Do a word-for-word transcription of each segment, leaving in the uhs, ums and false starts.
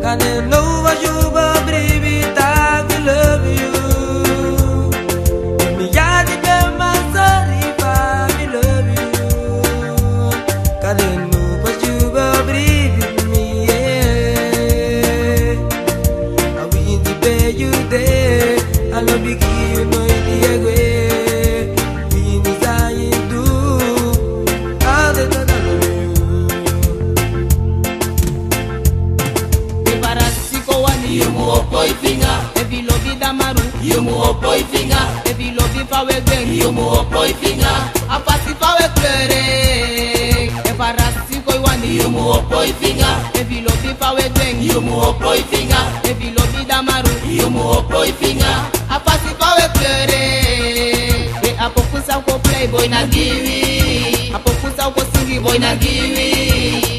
Kande no wan yu bo bribi taki mi love you. Mi yadi ben man sorry fa mi love you. Kande no wan yu bo bribi mi, yeah. A winti pe yu de, a no bigi yu no idi egwe. Winti san yu du, a de no dalo yu. Efu a rasi kon wani, yu mu opo yu finga. Efu yu lobi Damaru, yu mu opo yu finga. Efu yu lobi fa we gwe, yu mu opo yu finga. A fasi fa we klere. Efu a rasi kon wani, yu mu opo yu finga. Efu yu lobi fa we gwe, yu mu opo yu finga. Efu yu lobi Damaru, yu mu opo yu finga. A fasi fa we klere. We a poku sa kon play boy na gi wi. A poku sa kon singi boy na gi wi.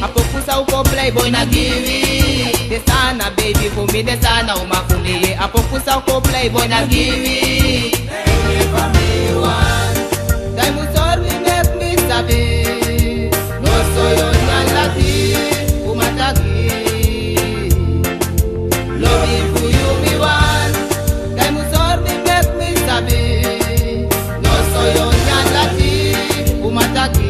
A poku sa kon play boy na gi wi. Disi na baby fu mi, disi na uma fu mi. A poku sa kon play boy na gi wi. Baby fu mi wan. Dai mu sorry, mek mi sabi. No so yu na lati, uma taki. Lobi fu yu mi wan. Dai mu sorry, mek mi sabi. No so yu na lati, uma taki.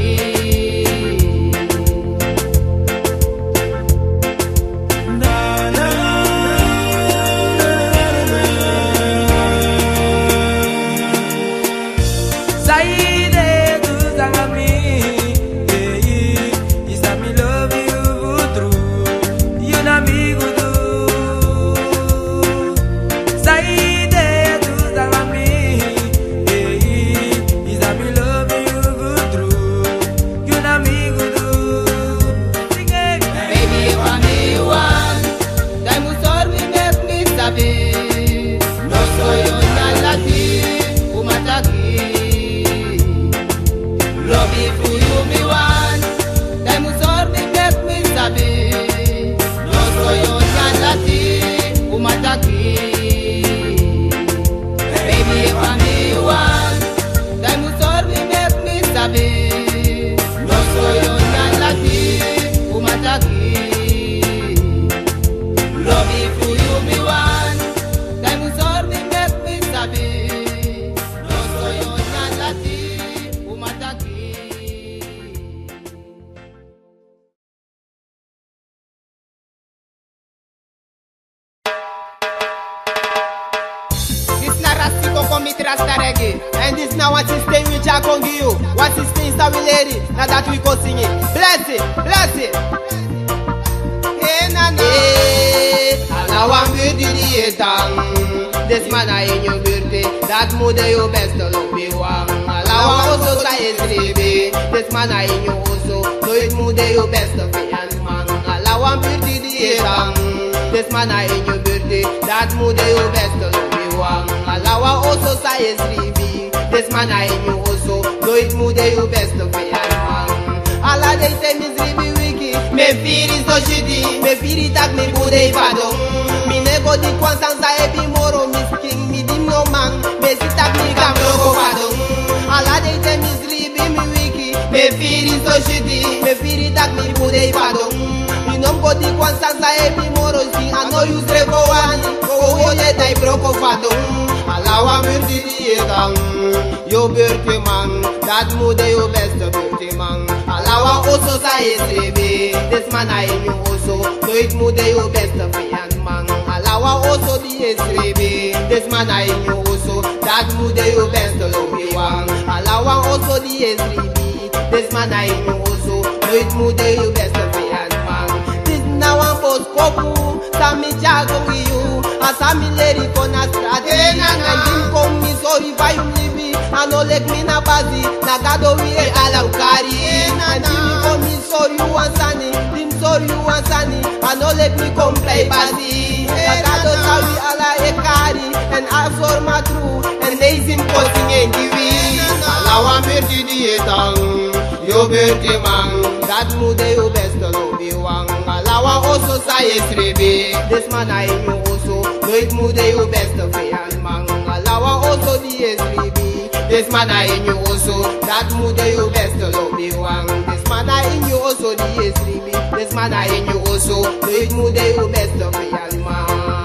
Saide tu sanga mi, eh, isa mi love you true, yu na mi gudu. Saide tu sanga mi, eh, isa mi love you true, yu na mi gudu. Baby, fu mi wan. Dai mu sorry, mek mi sabi. No so yu na lati, uma taki. Lobi fu yu mi wan. Dai mu sorry, mek mi sabi. No so yu na lati, uma taki. Baby, fu mi wan. Dai mu sorry, mek mi sabi. No so yu na lati, uma taki. Lobi fu yu mi wan. Dai mu sorry, mek mi sabi. No so yu na lati, uma taki. Disi na rasi kon kon miti rasta regi. Èn disi na wan systeem wi tyari kon gi yu. Wan systeem san wi leri, na dati wi kon singi. Bless it, bless it. Eh, na, na. Eh, ala wan birti di e tan. Disi man na ini yu birti. Dati mu de yu beste lobiwan. Ala wan oso san e sribi. Disi man na ini yu oso. Noiti mu de yu beste fiyan. Man, ala wan birti di e tan. Disi man na ini yu birti. Dati mu de yu beste lobiwan. Ala wan oso san e sribi. Disi man na ini yu oso. Noiti mu de yu beste fiyan man. Ala dei te mi sribi wiki. Mi e firi so switi. Mi e firi taki mi bun dei fadon. Mi no e go diki wan sani san ebi moro mi skin. Mi dimi no man. Mi e si taki mi kan broko fadon. Ala dei te mi sribi mi wiki. Mi e firi so switi, mi e firi taki mi bun dei fadon. Mi no mu go diki wan sani san ebi moro skin, a no yu srefi o wani. Go go de dai broko fadon. Ala wan birti di e tan. Yu birtiman, dati mu de yu beste birtiman. Ala wan oso san e sribi. Disi man na ini yu oso, noiti mu de yu beste fiyan man. Ala wan oso di e sribi. Disi man na ini yu oso, dati mu de yu beste lobiwan. Ala wan oso di e sribi. Disi man na ini yu oso, noiti mu de yu beste fiyan man. Disi na wan boskopu san mi tyari kon gi yu. A san mi leri kon na strati. Èn di mi kon mi sori fa yu libi. A no leki mi na basi, na Gado wi e ala u kari. Èn di mi kon mi sori yu wan sani, di mi sori yu wan sani. A no leki mi kon plei basi. Na Gado san wi ala e kari. Èn a sori matru, èn leisi mi kon singi en gi wi. Ala wan birti di e tan. Yu birtiman, dati mu de yu beste lobiwan. Ala wan oso san e sribi. Disi man na ini yu oso, noiti mu de yu beste fiyan man. Ala wan oso di e sribi. This man na in yu oso, dat mu de yu beste lobiwan. This man na in yu oso, di e sribi. This man na in yu oso, dit mu de yu beste fialman.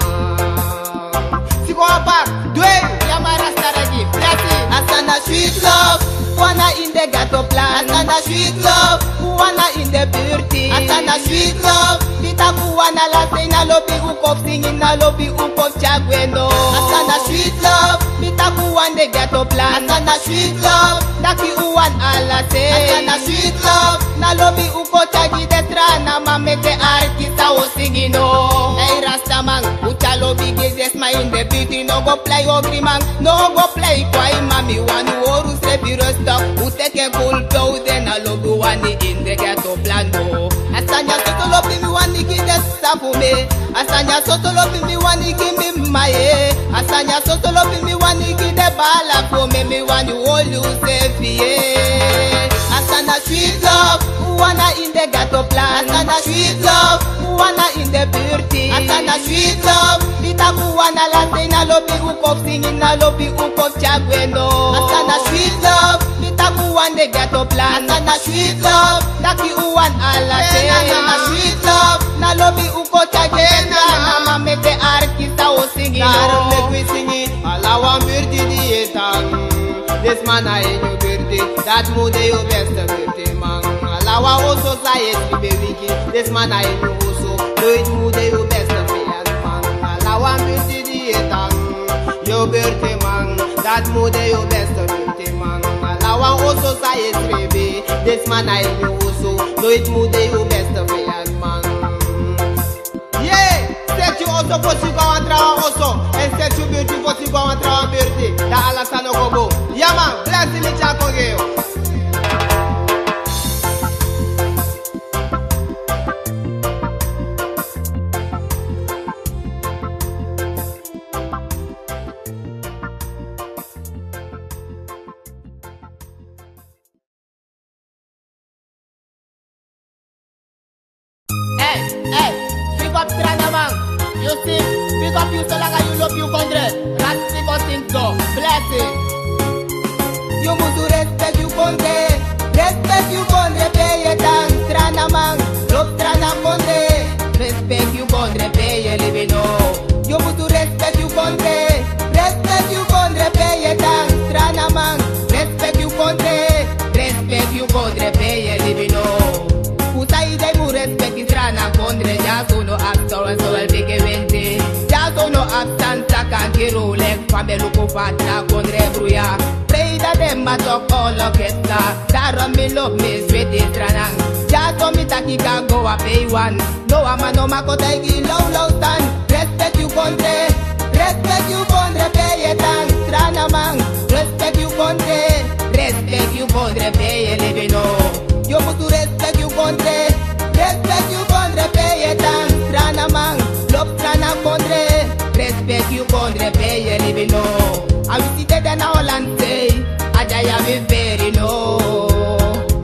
Siko apa, dwe, yamara staragi, blessing. Asta na sweet love, wan na in de ghetto plan. Asta na sweet love, wan na in de buurt. Asta na sweet love, mi taki wan na last day na lobi un kon singi, na lobi un kon tyari gwe no. Asta na sweet love, mi taki wan de ghetto plan. Asta na sweet love, taki un wan ala se. Asta na sweet love, na lobi un kon tyari den tra na man meki den arki san un singi no. Hey rastaman, un tyari lobi gi den sma in de buurt, no go play ogriman, no go play kwaiman, mi wani un hori unsrefi rustig, un teki en cool, pe un de na lobi un wani in de ghetto plan no. A sani a soso lobi mi wani gi den sisa fu mi. A sani a soso lobi mi wani gi mi mma ye. A sani a soso lobi mi wani gi den baala fu mi, mi wani un hori unsrefi ye. A sani a sweet love, wan na in de ghetto plan. A sani a sweet love, wan na in de buurt. A sani a sweet love, mi taki wan na last day na lobi un kon singi, na lobi un kon tyari gwe no. A sani a sweet love, mi taki wan de ghetto plan. A sani a sweet love, taki un wan ala se. A sani a sweet love, na lobi un kon tyari gwe no. Na man meki den arki san un singi no. Daarom meki wi singi, ala wan buurt di e tan. This man na in yu buurt, dat mu de yu beste buurtman. Ala wan oso san e sribi wiki. This man na in yu oso, dit mu de yu beste fialman. Ala wan buurt di e tan, yu buurtman, dat mu de yu beste buurtman. Ala wan oso san e sribi. This man na in yu oso, dit mu de yu beste fialman. Ye, seti yu oso fosi go a wan trawan oso, èn seti yu buurt fosi go a wan trawan buurt. Dan ala sani o go bun. Ya man, blessing mi tyari kon gi yu. Hey, hey, big up Tranaman. Yu si, big up yu solanga yu lobi yu kondre. Rasti go sing so, blessing. Yu musu respect yu kondre, respect yu kondre pe yu e tan. Tranaman, lobi Trana kondre. Respect yu kondre pe yu e libi no. Yu musu respect yu kondre, respect yu kondre pe yu e tan. Tranaman, respect yu kondre, respect yu kondre pe yu e libi no. Fu san yu de yu mu respect Trana kondre. Dyaso no abi sowel sowel bigi winti. Dyaso no abi sani san kan kiri un leki fa mi e luku fa Tra kondre e bruya. Pe yu de den man toki orlok e stan. Daarom mi lobi mi switi Tranan. Dyaso mi taki kan go a pe yu wani. No wan man no man kon taigi yu lawlaw sani. Respect yu kondre, respect yu kondre pe yu e tan. Tranaman, respect yu kondre, respect yu kondre pe yu e libi no. Yu musu respect yu kondre, respect yu kondre pe yu e tan. Tranaman, lobi Trana kondre, respect yu kondre pe yu e libi no. A wi si dede na Holland sei, a dya ya mi beri no.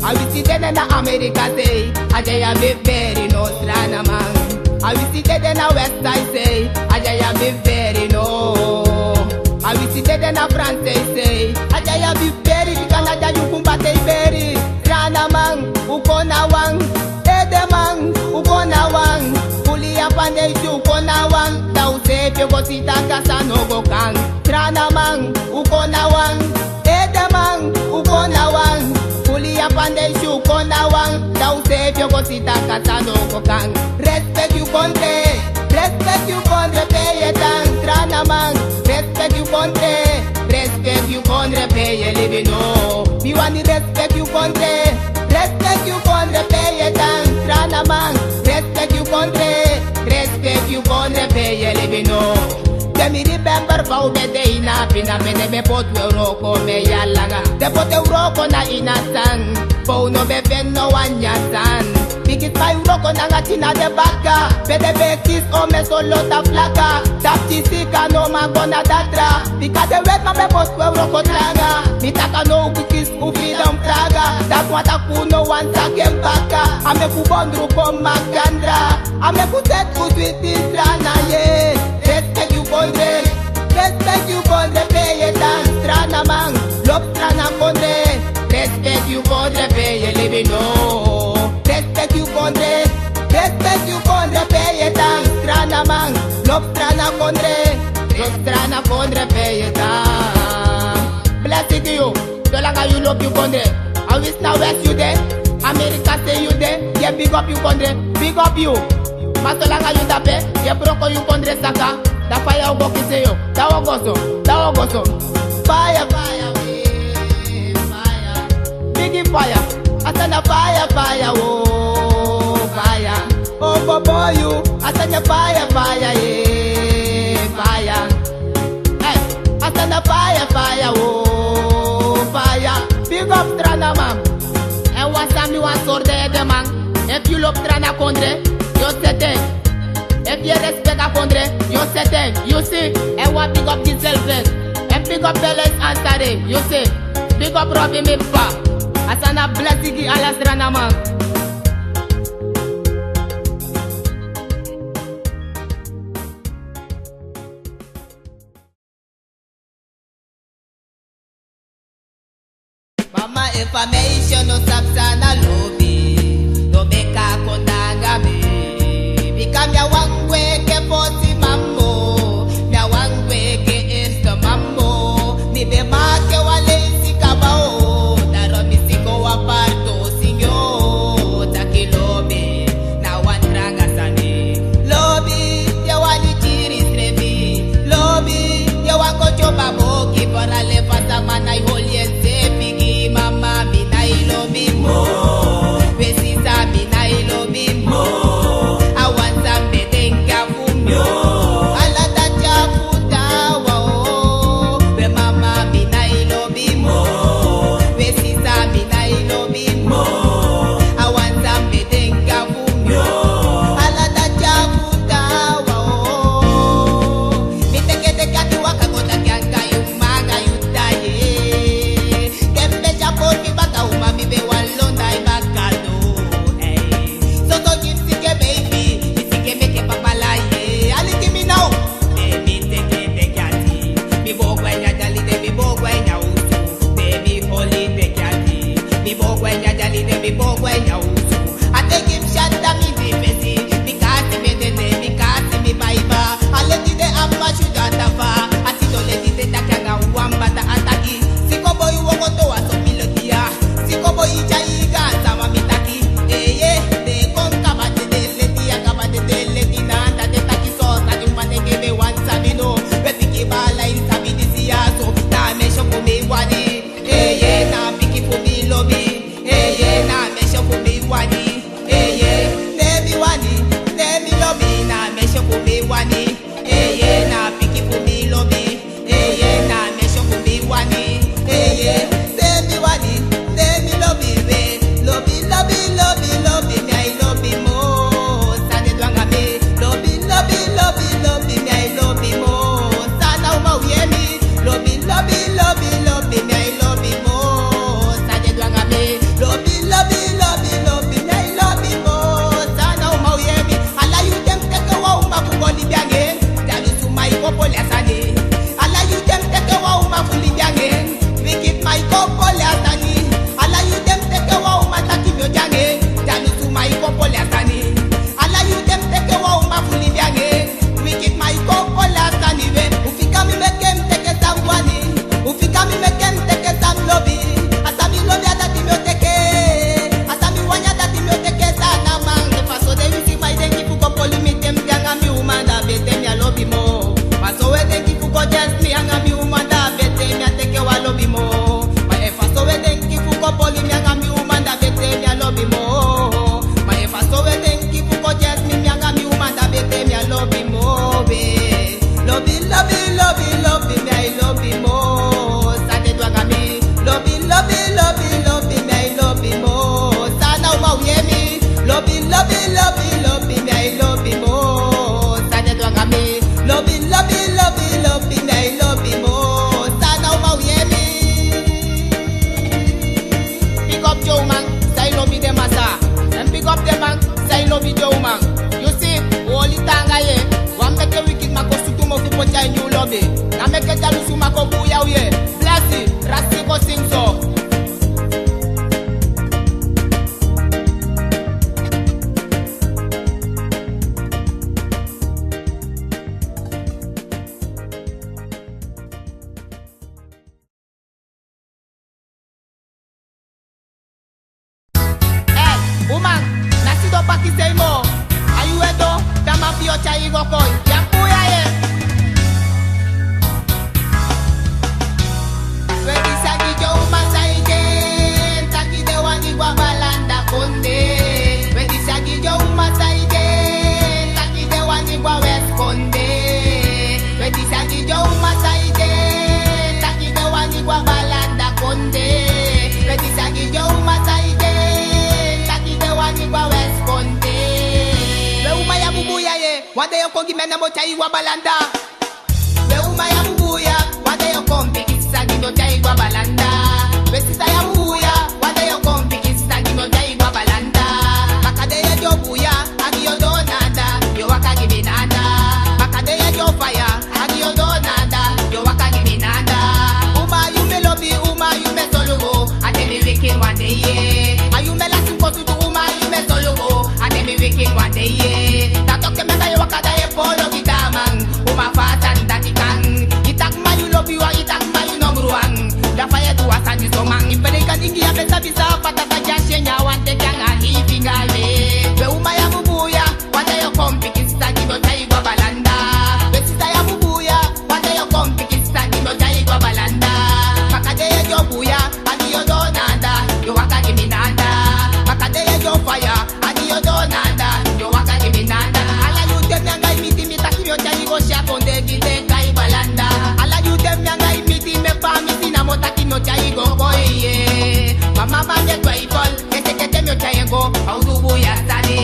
A wi si dede na Amerika sei, a dya ya mi beri no, Tranaman. A wi si dede na West Side sei, a dya ya mi beri no. A wi si dede na France sei, a dya ya mi beri, bika na dya yu kumba te beri. Tranaman, un kon na wan. Edeman, un kon na wan. Puli a pandesi, un kon na wan. Dan un seefi o go si taki a sani no go kan. Tranaman, un kon na wan. Edeman, un kon na wan. Puli a pandesi, un kon na wan. Dan un seefi o go si taki a sani no go kan. Respect yu kondre, respect yu kondre pe yu e tan. Tranaman, respect yu kondre, respect yu kondre pe yu e libi no. Mi wani respect yu kondre, respect yu kondre pe yu e tan. Tranaman, respect yu kondre, respect yu kondre pe yu e libi no. Te mi remember fa un ben de ini a pina, pe den ben poti un e wroko mei a langa. Den poti un e wroko na ini a san, fa un no ben feni no wan nyan san. Bigi sma e wroko nanga tin na den baka. Pe den ben e kisi omen solo ta flaka. Tapu kisi kan no man go na datra. Bika den wetiman ben poti un e wroko tranga. Mi taki a no un kisi un freedom tranga. Dati wani taki un no wani saka en baka. A meki un bondru kon makandra. A meki un seti un switi Trana ye. Respect yu kondre, respect yu kondre pe yu e tan. Tranaman, lobi Libi no. Respect yu kondre, respect yu kondre pe yu e tan. Stranaman, lobi strana kondre, lobi strana kondre pe yu e tan. Blessing to yu, solanga yu lobi yu kondre. A winsi na West yu de, Amerika se yu de, yu e big up yu kondre, big up yu. Ma solanga yu de ape, yu e broko yu kondre saka, dan faya o go kisi yu, dan wi o go so, dan wi o go so. Faya, faya, eh, faya. Bigi faya, a sani na faya, faya, oh, faya. Oh, bobo yu, a sani na faya, faya, eh, faya. Hey, a sani na faya, faya, oh, faya. Big up Stranaman. Èn wan sani mi wani sori den edeman. Efu yu lobi Strana kondre, yu o seti en. Efu yu e respect a kondre, yu o seti en. Yu si, èn wan big up gi Selfest. Èn big up Beles Ansare, yu si. Big up Robi mi p'pa. A sani na blessing gi ala Stranaman. Mama, efu a meisyo no sabi san na lobi, no meki a kon nanga mi. Bika mi á wani gwe enke fosi man moo, mi á wani gwe enke eerste man moo. Mi ben maki en wan leisi kaba o, daarom mi si go wan parti o singi o, taki lobi na wan tranga sani. Lobi, yu e wani kiri srefi. Lobi, yu e wani go tyobo a boki, for a lef a sama nái holi enseefi gi mama, mi nái lobi moo. We sisa, mi nái lobi moo. A wan sani mi e denki a Pakisei mo, a yu e don, dan man fi yu o tyai yu go kon. Yu abi buya ye. We disi a gi den uman san e taki den wani go a Balanda konde. We disi a gi den uman san e taki den wani go a West konde. We disi a gi den uman san e taki den wani go a Balanda konde. We disi a gi den uman san e taki den wani go a West konde. We uman, yu abi buya ye. Wan dei yu o kon gi mi, dan mi o tyai yu go a Balanda. We uman, yu abi buya, wan dei yu o kon, bigi sisa gi mi o tyai yu go a Balanda. We sisa, yu abi buya, wan dei yu o kon, bigi sisa gi mi o tyai yu go a Balanda. Baka dei yu e dyombo buya, a gi yu o doo na anda, yu o waka gi mi na anda. Baka dei yu e dyombo faya, a gi yu o doo na anda, yu o waka gi mi na anda. Uman, a yu mi e lobi, uman, a yu mi e solugu, a te mi weki wan dei ye. A yu mi e lasi kosutu, uman, a yu mi e solugu, a te mi weki wan dei ye. Dati o meki yu e waka, dan yu e polo gi taa man. Uman, fa a sani dati kan? Yu taki man yu lobi wan, yu taki man yu nongru wan. Dan fa yu e du wan sani so man? Yu pere kan ingi, yu á be sabi san a fata, san a dyasi e nyan, a wani teki anga hii finga we. We uman, yu abi buya, wan dei yu o kon, bigi sisa gi mi o tyai yu go a Balanda. We sisa, yu abi buya, wan dei yu o kon, bigi sisa gi mi o tyai yu go a Balanda. Baka dei yu e dyombo buya, a gi yu o doo na anda, yu o waka gi mi na anda. Baka dei yu e dyombo faya, a gi yu o doo na anda, yu o waka gi mi na anda. Ala yute mi anga yu miti, mi taki mi o tyai yu go si a konde di den e kai Balanda. Ala yute mi anga yu miti, mi e pamisi namo taki mi o tyai yu go kon ye. Ma mama, mi e twijfel, mi e seke te mi o tyai en go a udu buya sani.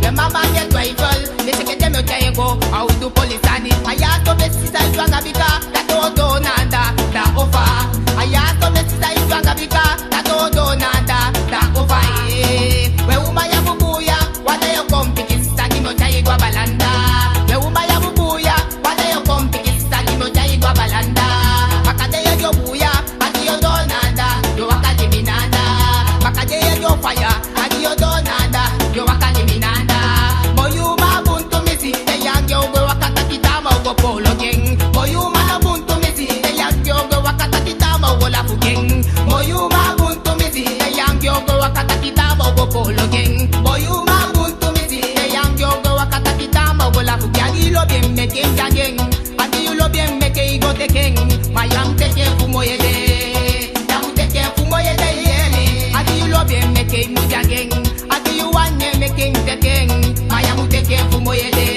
We mama, mi e twijfel, mi e seke te mi o tyai en go a udu poli sani. A ya so mi e si san e du anga bika, dati o doo na anda, dan o fa. A ya so mi e si san e du anga bika, dati o doo na anda, dan o fa ye. We uman, yu abi buya, wan dei yu o kon, bigi sisa gi mi o tyai yu go a Balanda. We uman, yu abi buya, wan dei yu o kon, bigi sisa gi mi o tyai yu go a Balanda. Baka dei yu e dyombo buya, a gi yu o doo na anda, yu o waka gi mi na anda. Baka dei yu e dyombo faya, a gi yu o doo na anda, yu o waka gi mi na anda. Moi uman, bun tumisi, den yanga yu o go e waka taki taa man o go polo gi en. Moi uman, bun tumisi, den yanga yu o go e waka taki taa man o go lafu gi en. Moi uman, bun tumisi, den yanga yu o go e waka taki taa man o go polo gi en. Moi uman, bun tumisi, den yanga yu o go e waka taki taa man o go lafu gi en. A di yu lobi en, meke yu dyagi en. A di yu lobi en, meke yu go teki en. Ma yu á mu teki en fu moi ede. Yu á mu teki en fu moi ede, yere. A di yu lobi en, meke yu mu dyagi en. A di yu wani en, meke yu teki en. Ma yu á mu teki en fu moi ede.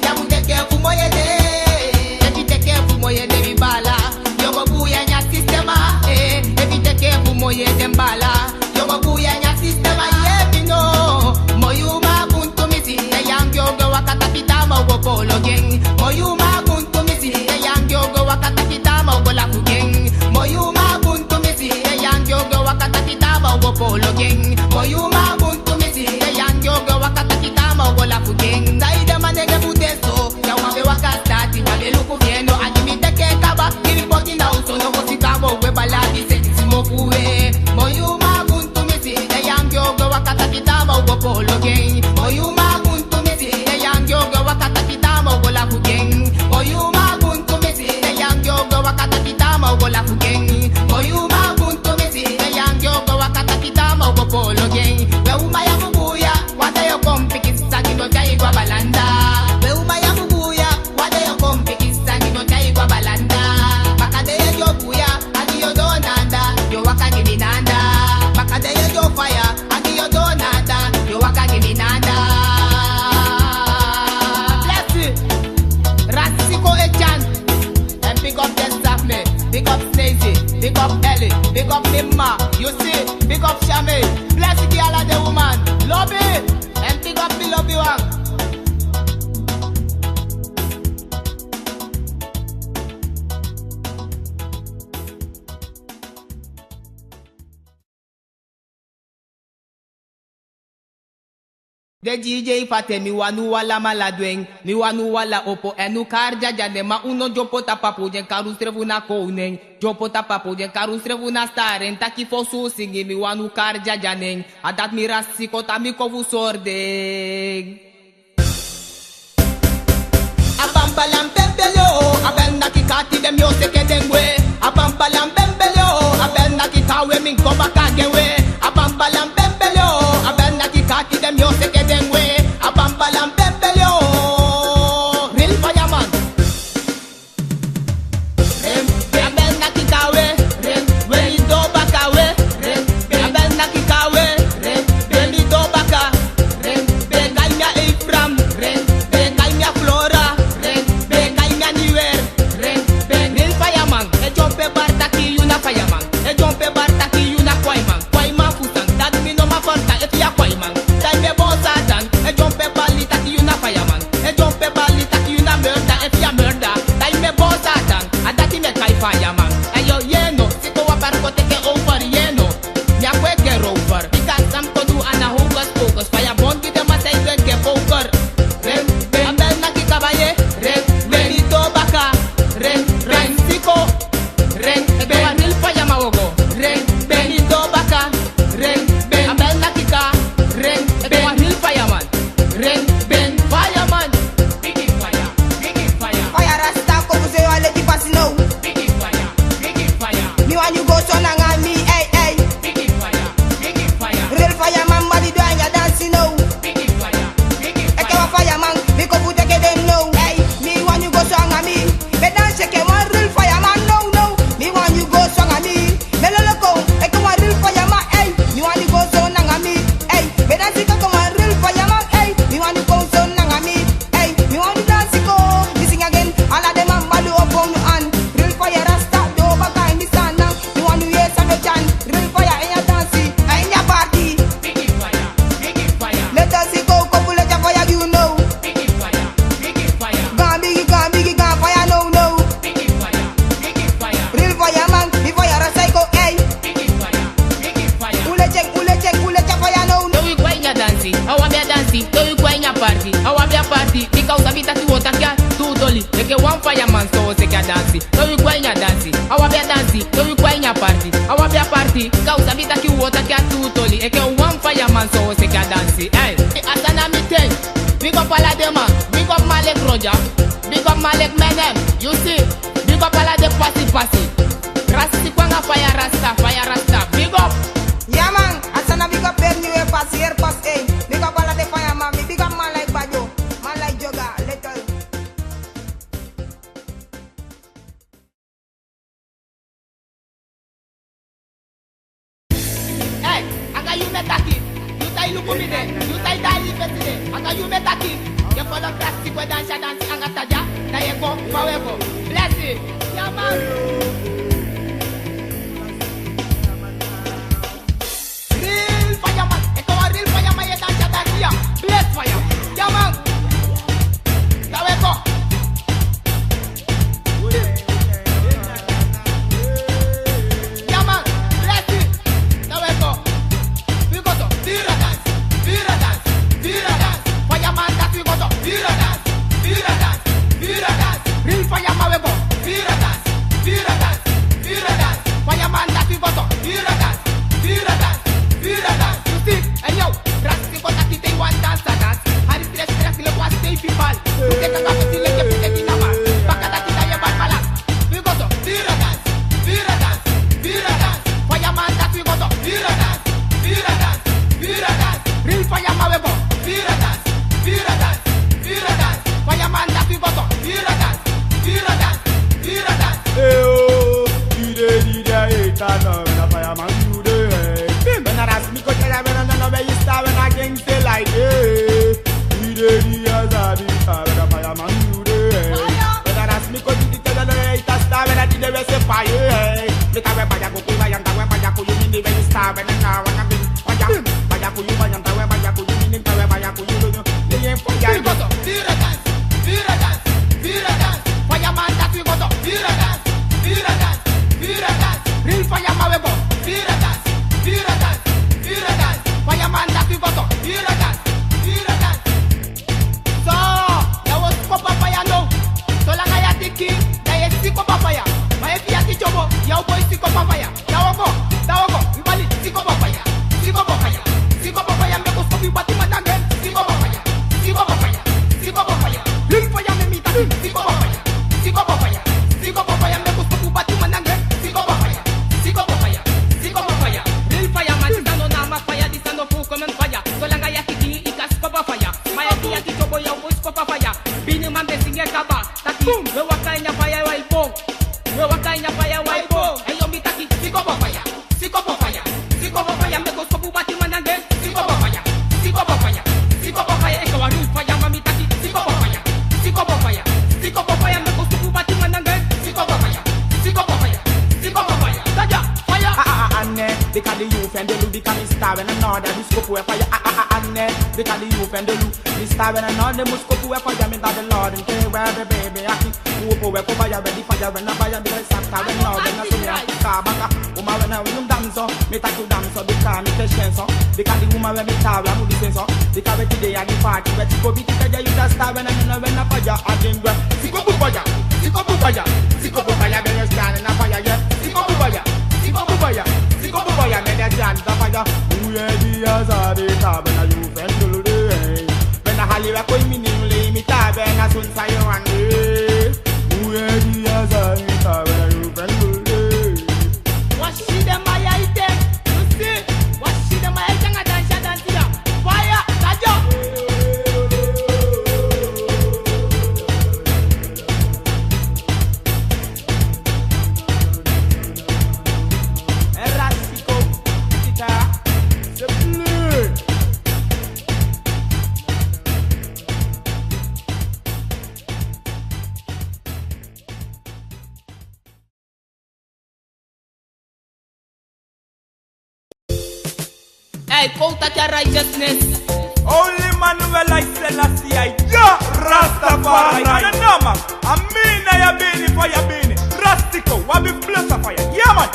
Yu á mu teki en fu moi ede. Efu yu teki en fu moi ede, mi baala, yu o go buya ini a sistema, eh. Efu yu teki en fu moi ede, mi baala, yu o go buya ini a sistema, ye mi no. Moi uman, bun tumisi, den yanga yu o go e waka taki taa man o go polo gi en. Moi uman, bun tumisi, den yanga yu o go e waka taki taa man o go lafu gi en. Moi uman, bun tumisi, den yanga yu o go e waka taki taa man o go polo gi en. Moi uman, bun tumisi, den yanga yu o go e waka taki taa man o go lafu gi en. Saide manenge bun de so? Yu a wan be waka stati, wan be luku fi en no. A di mi teki en kaba, di mi poti na oso, no go si kaba o gwe bala, di seti simo fu we. Moi uman, bun tumisi, den yanga yu o go e waka taki taa man o go polo gi en. Moi uman, bun tumisi, den yanga yu o go e waka taki taa man o go lafu gi en. Moi uman, bun tumisi, den yanga yu o go e waka taki taa man o go lafu gi en. Moi uman, bun tumisi, den yanga yu o go e waka taki taa man o go polo gi en. We uman, yu abi buya, wan dei yu o kon, bigi sisa gi mi o tyai yu go a Balanda. We uman, yu abi buya, wan dei yu o kon, bigi sisa gi mi o tyai yu go a Balanda. Baka dei yu e dyombo buya, a gi yu o doo na anda, yu o waka gi mi na anda. Baka dei yu e dyombo faya, a gi yu o doo na anda, yu o waka gi mi na anda. Bless you. Rasiko Echan. And big up den sabi mi, big up Snazy, big up Ellie, big up mi mma, you see, big up Shame. Bless gi ala den uman. Lobi, and big up mi lobi wan. Den D J fati en, mi wani un alamala du en, mi wani un ala opo, èn un kari Dyandya nen, ma un no dyompo tapu a podium kari unsrefi na kownu en, dyompo tapu a podium kari unsrefi na star en, taki fosi un singi, mi wani un kari Dyandya nen, a dati mi Rasiko, dan mi kon fu sori den. A bambalam bembele o, a bel naki kati den mi o seke den gwe. A bambalam bembele o, a bel naki kawe mi kon baka gi en we. A bambalam bembele o, a bel naki kati den mi o seke den Fireman so seki a dansi, so wi go a ini a dansi. A wan be a dansi, so wi go a ini a party. A wan be a party, ka u sabi taki u o taki a tu toli. Enke wan fireman so seki a dansi. Ey, a sani na mi ten. Big up ala den man, big up Malik Roger, big up Malik Menem. You see, big up ala den pasi pasi. Rasta kon nanga fire rasta, fire rasta. Big up. Ya man, a sani na big up den niwe pasi, heri pasi, ey. Big up ala den fireman, mi big up man like Badio, man like Joga, Little. Ey, anga yu mi e taki. Yu tan e luku mi de, yu tan e dai fesi de. Anga yu mi e taki. Yu e follow Rasta Tiko e dansi a dansi anga Tadya. Dan yu e go, fa wi e go. Blessing. Ya man. Real fireman, enke wan real fireman yu e dansi a dansi ya. Bless fire. Ya man. Dan wi e go. Ya man, bless it. Dan wi e go. Wi go so. Fire dance, fire dance, fire dance. Fireman dance wi go so. Fire dance, fire dance, fire dance. Real fireman wi go. Fire dance, fire dance, fire dance. Fireman dance wi go so. Fire dance, fire dance, fire dance. You see, and yo, Rasta Tiko taki te yu wani dansi a dansi. Hari stress, stress, leki wan stay people. Yu teki a kafeti leki pikin na man. Baka taki dan yu e bad balance. Wi go so. Fire dance, fire dance, fire dance. Fireman dance wi go so. Fire dance, fire dance, fire dance. Real fireman wi go. Fire dance, fire dance, fire dance. Fireman dance wi go so. Fire dance, fire dance, fire dance. Eyo, dide, dide, a eta no, na fireman yu de, eh. When a Rasta Tiko tell a when a no, no, where you start, when a gang say like, eh. Dide, dide, a sabi, ah, when a fireman yu de, eh. When a Rasta Tiko dide tell a no, eh, it a start, when a dide we say fire, eh. Mi ta we fire go, fire, ta we fire go, you mean the way you start, when a now, when a bring fire, fire go, you fire, ta we fire go, you mean the way fire go, you, you, you, you, fire. Fire dance, fire dance, fire dance. Fireman dance wi go so. Fire dance, fire dance, fire dance. Real fireman wi go. Fire dance, fire dance, fire dance. Fireman dance wi go so. Fire dance, fire dance. So, ya wi o sikopu a faya now. Solanga yu ati king, dan yu e sikopu a faya. Ma efu yu ati tyobo, ya o go e sikopu a faya. Tawogo, tawogo, yu bali, sikopu a faya, sikopu a faya, sikopu a faya, meki un sikopu yu batiman nanga en, sikopu a faya, sikopu a faya, sikopu a faya, real faya meki mi taki, sikopu a faya, sikopu a faya, sikopu a faya, meki un sikopu yu batiman nanga en, sikopu a faya, sikopu a faya, sikopu a faya, real faya man, disi a no na a faya, disi a no full common faya, solanga yu ati king, yu kan sikopu a faya, ma efu yu ati tyobo, ya o go sikopu a faya, biniman ben singi en kaba, taki, we waka ini a faya, we bon. We waka ini a faya, we bon. Eyo mi taki, sikopu a faya, sikopu a faya, sikopu a faya, meki un sikopu batiman nanga en. Sikopu a faya, sikopu a faya, sikopu a faya, enke wan real faya, ma mi taki, sikopu a faya, sikopu a faya, sikopu a faya, meki un sikopu batiman nanga en. Sikopu a faya, sikopu a faya, sikopu a faya, dada, faya. Ah, ah, ah, ah, ne, bika di yu fende lu, bika mi sta we na noda, di sikopu e faya, ah, ah, ah, ah, ne, bika di yu fende lu, mi sta we na noda, mu sikopu e faya, mi dada Lord, nte we be, be, be, aki. Upo we ko faya, we di faya, we na faya, di we sakta, we na, we na so ya, ka baka. Uma we na, we no danso, mi taki danso, bika mi te shenso. Bika di uma we mi ta, we mu di senso. Bika we ti de ya di party, we ti ko biti te ya yu ta sta, we na, we na, we na faya, a ding we. Sikopu faya, sikopu faya, sikopu faya, we na sta na faya, yeah. Sikopu faya, sikopu faya, sikopu faya, we na sta na faya. Uye di ya sa de ta, we na yu fendulu de, eh. Bena hali we koi mini limita, bena sun sayo ande. Uye di ya sa limita, bena yu fendulu de. Wasi dem a ya ite, you see? Wasi dem a ya ite nga dansi a dansi ya. Fire, radio. Erasiko, kita, sepuluh. Ey, kon taki a righteousness. Holy Manuel, I Selassie I, Jah Rastafari. Ananama, a mi na ya bini fa ya bini. Rastiko, wabi bless a fire. Yeah, man.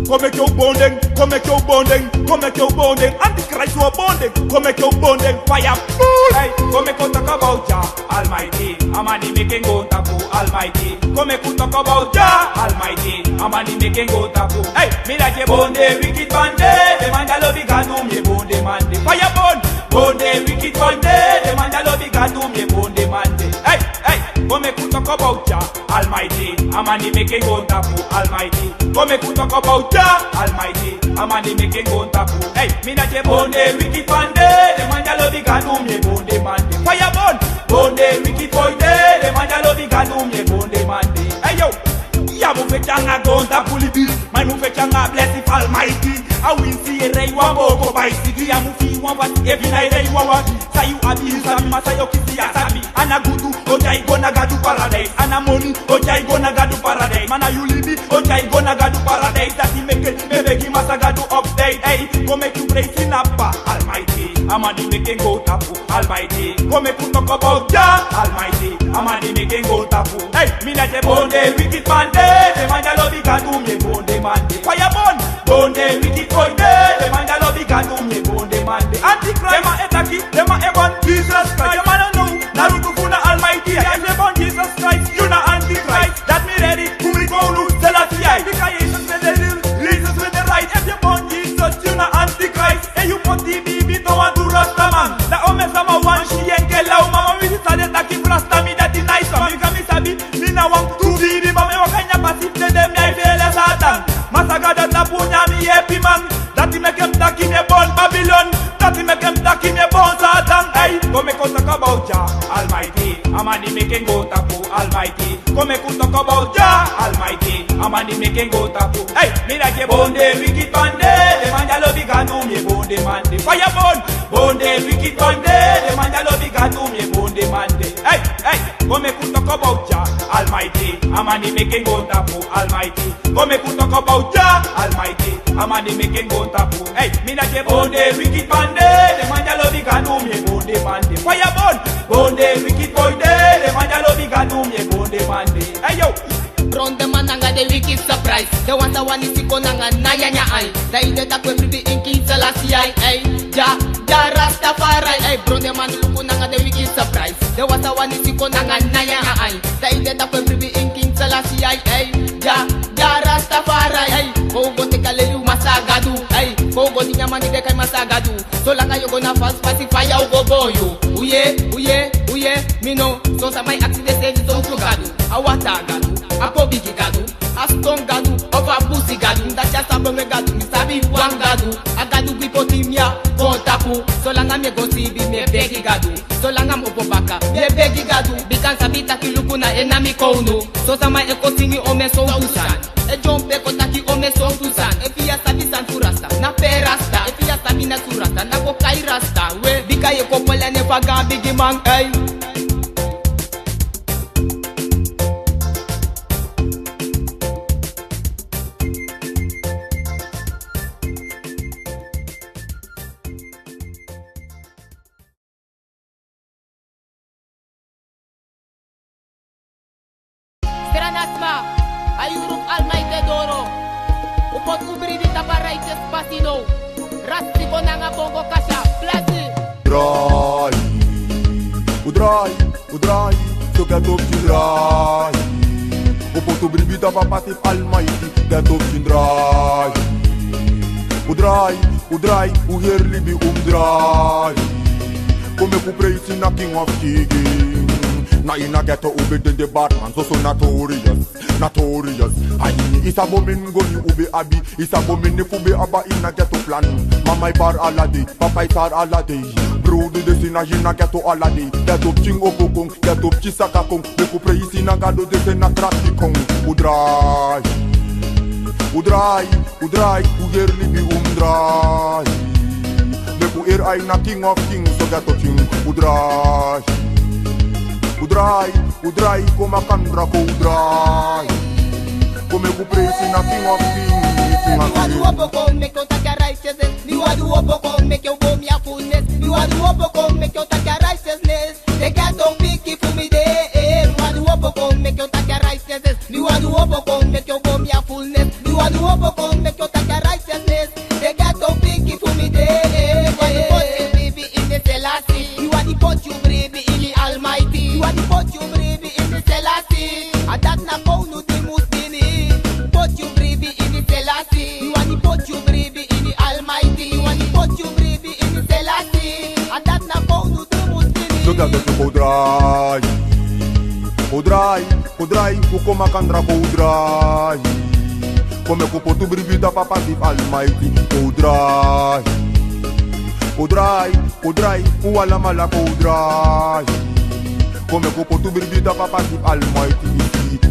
Kon meki yu bonding, kon meki yu bonding, kon meki yu bonding. Antichrist wan bonding, kon meki yu bonding. Fire, boom. Hey, kon meki yu talk about Jah Almighty. A man di meki en go tapu Almighty. Kon meki yu talk about Jah Almighty. A man di meki en go tapu. Hey, mi like e bonding wicked man de. Den man di lobi Gadu, mi e bonding man de. Fire burn. Bonding wicked man de. Den man di lobi Gadu, mi e bonding man de. Hey, hey, kon meki yu talk about Jah Almighty, a man di meki en go tapu Almighty. Kon meki yu talk about Jah Almighty, a man di meki en go tapu. Hey, mi na je bonding wicked man de, den man di lobi Gadu, mi e bonding man de. Fire burn, bonding wicked boy de, den man di lobi Gadu, mi e bonding man de. Hey yo, ya mu feti anga go tapu libi, man mu feti anga blessing fu Almighty. A winsi e rei wan boko bai sigi, ya mu fi wan bati efi na e rei wan wagi. San yu abi, yu sabi, ma san yu kisi, ya sabi. A na gudu, o tyai go na Gadu paradise. A na moni, o tyai go na Gadu paradise. Ma na yu libi, o tyai go na Gadu paradise. Dati meki mi e begi Masa Gadu update. Hey, kon meki yu praise na P'pa Almighty. A man di meki en go tapu Almighty. Kon meki yu talk about Jah Almighty. A man di meki en go tapu. Hey, mi na je bonding wicked man de. Den man di lobi Gadu, mi e bonding man de. Fire burn. Bonding wicked boy de, den man di lobi Gadu, mi e bonding man de. Antichrist, den man e taki, den man e bonding Jesus Christ. Den man no know, na luku fu na Almighty. Efu yu e bonding Jesus Christ, yu na Antichrist. Dati mi ready, fu mi kon luku Selassie I. Bika Jesus na de real, Jesus na de right. Efu yu e bonding Jesus, yu na Antichrist. Efu yu poti bibi, no wan du Rasta man. Na omen sama wan si en ke law, ma mi si san den taki fu Rasta, mi dati nice. Bika mi sabi, mi na wan tu bibi, ma mi e waka ini a pasi fu dede, mi e fele Satan. Masa Gadu na puna mi yepi man. Dati meki en taki mi e bonding Babylon. Dati meki en taki mi e bonding Satan. Hey, kon meki yu talk about Jah Almighty. A man di meki en go tapu Almighty. Kon meki yu talk about Jah Almighty. A man di meki en go tapu. Hey, mi na je bonding wicked man de. Den man di lobi Gadu, mi e bonding man de. Fire burn. Bonding wicked man de. Den man di lobi Gadu, mi e bonding man de. Hey, hey, kon meki yu talk about Jah Almighty. A man di meki en go tapu Almighty. Kon meki yu talk about Jah Almighty. A man di meki en go tapu. Hey, mi na je bonding wicked man de. Den man di lobi Gadu, mi e bonding man de. Fire burn. Bonding wicked boy de. Den man di lobi Gadu, mi e bonding man de. Hey yo. Bron den man nanga den wicked surprise. Den wan sa wani si kon nanga nyanyan ai. Da yu de taki wi e bribi ini King Selassie I. Hey, Jah, Jah Rastafari. Hey, bron den man luku nanga den wicked surprise. Den wan sa wani si kon nanga nyanyan ai. Da yu de taki wi e bribi ini King Selassie I. Hey, Jah, Jah Rastafari. Hey, kon go teki a leli fu Masa Gadu. Hey, kon go dingi a man di den e kai Masa Gadu. Solanga yu go na false pasi, faya o go bon yu. Uye, uye, uye, mi no. Son sama e aksi denseefi sowtu Gadu. A wata Gadu, a pobigi Gadu, a ston Gadu, of a busi Gadu. Dati a sabi mi Gadu, mi sabi wan Gadu. A Gadu gwe poti mi a kon tapu. Solanga mi e go sibi, mi e begi Gadu. Solanga mi opo baka, mi e begi Gadu. Bika mi sabi taki luku na en na mi kownu. Son sama e kon singi omen sowtu sani. E dyompu e kon taki omen sowtu sani. Efu yu á sabi san fu Rasta, na pe Rasta. Efu yu á sabi na fu Rasta, na go kai Rasta. We, bika yu e kon poli a nen fu a gaan bigiman, ei. Sranasma, a yuru fu Almighty e doro. Un poti un bribi tapu a righteous pasi now. Rasti kon nanga bongo kasa, blasi. Drai, un drai, un drai, so ghetto pikin drai. Un poti un bribi tapu a pasi fu Almighty, ghetto pikin drai. Un drai, un drai, un heri libi un drai. Kon meki un preisi na King of King. Na ini a ghetto un ben de de badman, soso notorious, notorious. Ai, i sabi omeni goni un ben abi, i sabi omeni fu ben abi a ini a ghetto plan. Mama e bari ala dei, papa e sari ala dei. Brodu de sina ini a ghetto ala dei. Ghetto pikin opo kon, ghetto pikin saka kon. Meki un preisi na Gado, den seni a trapi kon. Un drai, un drai, un drai, un heri libi un drai. Meki un heri ai na King of King, so ghetto pikin. Un drai, un drai, un drai, kon makandra kon un drai. Kon meki un preisi na King of King, King of King. Mi wani opo kon meki un taki a righteousness. Mi wani opo kon meki un go mi a fullness. Mi wani opo kon meki un taki a righteousness. Teki a tongue piki fu mi de, eh. Mi wani opo kon meki un taki a righteousness. Mi wani opo kon meki un go mi a fullness. Mi wani opo kon meki un taki Kon drai, kon drai, kon drai, un kon makandra kon drai. Kon meki un poti un bribi tapu a Pasi fu Almighty. Kon drai, kon drai, kon drai, un alamala kon drai. Kon meki un poti un bribi tapu a Pasi fu Almighty.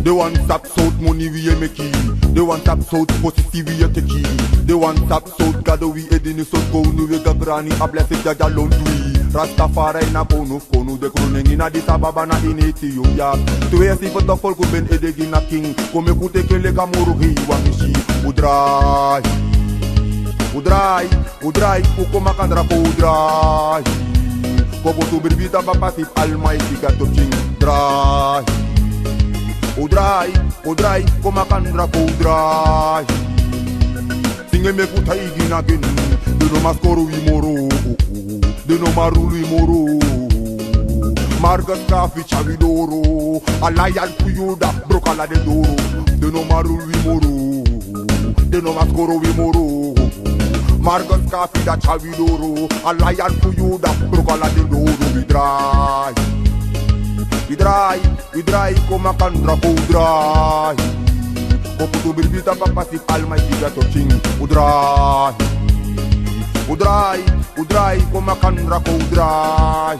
Den wani sabi sortu moni wi e meki. Den wani sabi sortu posisi wi e teki. Den wani sabi sortu gado wi e dini, sortu kownu wi e gagrani, a blesi Dyaja lontu wi. Rastafari na kownu fu kownu, den kroni en ini Addis Ababa na ini Ethiopia. Tu e si fu toki folku ben e de gi na king. Kon meki un teki en leki a moro hei wan misi. Un drai, un drai, un drai, un kon makandra kon drai. Kon poti un bribi tapu a Pasi fu Almighty Gado King. Drai, un drai, un drai, kon makandra kon drai. Singi en meki un taigi en naki. Den no man skoro wi moro. Den no man rulu wi moro. Marcus Garvey tyari wi doro. A lion fu Yuda broko ala den doro. Den no man rulu wi moro. Den no man skoro wi moro. Marcus Garvey dati tyari wi doro. A lion fu Yuda broko ala den doro. Wi drai, wi drai, wi drai, kon makandra kon drai. Kon poti un bribi tapu a Pasi fu Almighty Gado King. Un drai, un drai, un drai, kon makandra kon drai.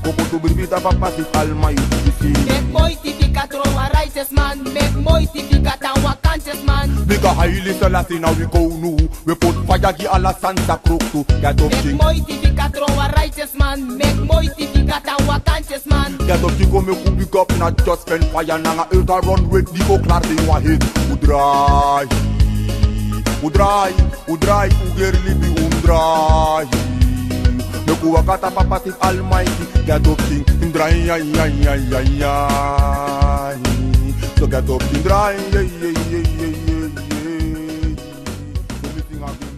Kon poti un bribi tapu a Pasi fu Almighty. Meki moiti fika tron wan righteous man. Meki moiti fika tan wan conscious man. Bika Haile Selassie na wi kownu. Wi e poti faya gi ala sani sakrotu. Gado King. Meki moiti fika tron wan righteous man. Meki moiti fika tan wan conscious man. Gado King, kon meki un big up na Just Pen Faya nanga Ultra Runway di go klari den wan hit. Un drai, un drai, un drai, un geri libi un drai. Meki un waka tapu a Pasi fu Almighty Gado King. Un drai, ya, ya, ya, ya, ya. So Gado King drai, ye, ye, ye. So mi singi again.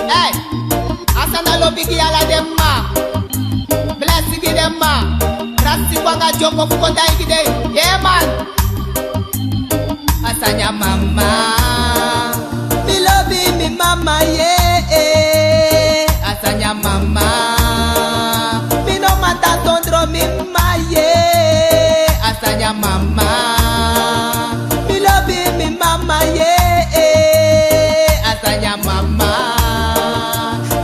Hey, a sani a lobi gi ala den mma. Blesi gi den mma. Rasi kon nanga dyoko fu kon taigi den. Yeah, man. A sani a mama. Mi lobi mi mama, yeah, eh. A sani a mama. Mi no man tan sondro mi mama, yeah. A sani a mama. Mi lobi mi mama, yeah, eh. A sani a mama.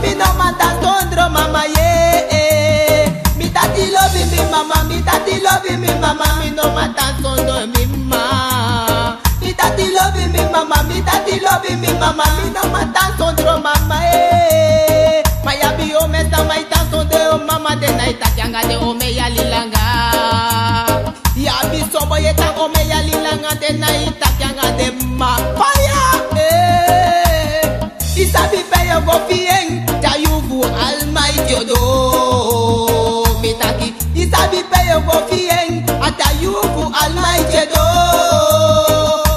Mi no man tan sondro mama, yeah, eh. Mi tati lobi mi mama, mi tati lobi mi mama, mi no man tan sondro mi mama. Mi tati lobi mi mama, mi tati lobi mi mama, mi no man tan sondro mama, eh. Ma yu abi omen sama e tan sondro yu mama, den nái taki anga den omen yali langa. Yu abi son boi e tan omen yali langa, den nái taki anga den mama. Faya, eh. Yu sabi pe yu o go fiyen, te a yuu fu Almighty o du. Mi taki, yu sabi pe yu o go fiyen, a te a yuu fu Almighty o du.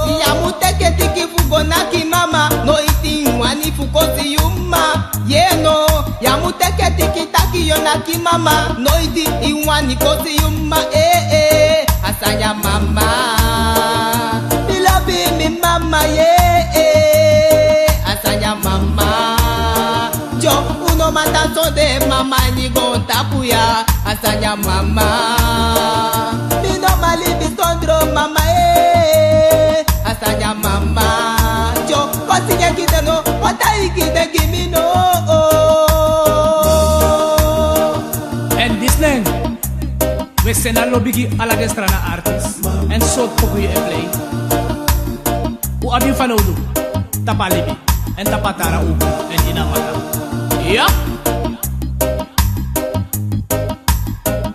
Yu á mu teki tiki fu go naki mama, noiti yu wani fu kosi yu mma. Ye no, yu á mu teki tiki taki yu o naki mama, noiti yu wani kosi yu mma, eh, eh. A sani a mama. Mi lobi mi mama, yeah, eh. A sani a mama. Dyo, un no man tan sondro mama ini goontapu ya. A sani a mama. Mi no man libi sondro mama, eh. A sani a mama. Dyo, kon singi gi den no, kon taigi den gi mi no. Èn disi nen, wi e seni a lobi gi ala den Sranan artis. Èn sortu poku yu e plei, un abi yu fanowdu tapu a libi, èn tapu a tara ugru, èn ini a matter. Ya.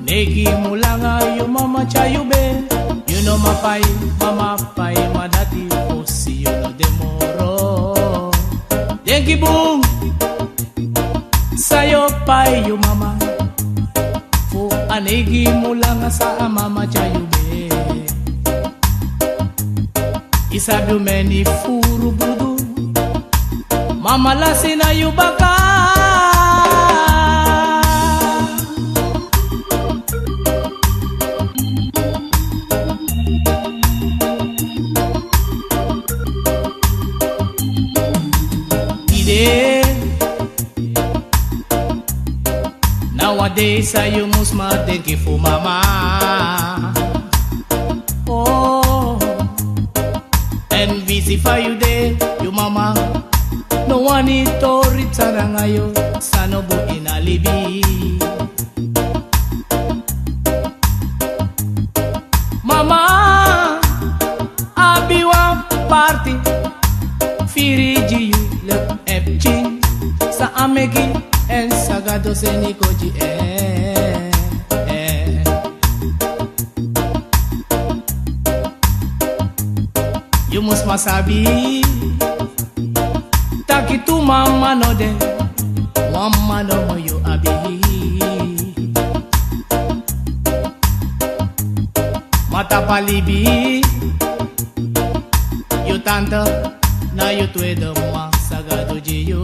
Neigi mun langa yu mama tyai yu bee. Yu no man pai, mama pai, ma dati fosi yu no de moro. Denki bun san yu o pai yu mama fu a neigi mun langa san a mama tyai yu bee. Yu sabi omeni furu brudu mama lasi na yu baka. Wan dei san yu mus man denki fu mama. Oh. Èn wisi fa yu de, yu mama no wani tori san nanga yu, san no bun ini a libi. Mama abi wan parti firi gi yu, leki èn pikin san a meki èn san Gado seni kon gi en. Yu mus man sabi taki tu mama no de, wan mama nomo yu abi. Ma tapu a libi, yu tanta na yu tweede mama san Gado gi yu.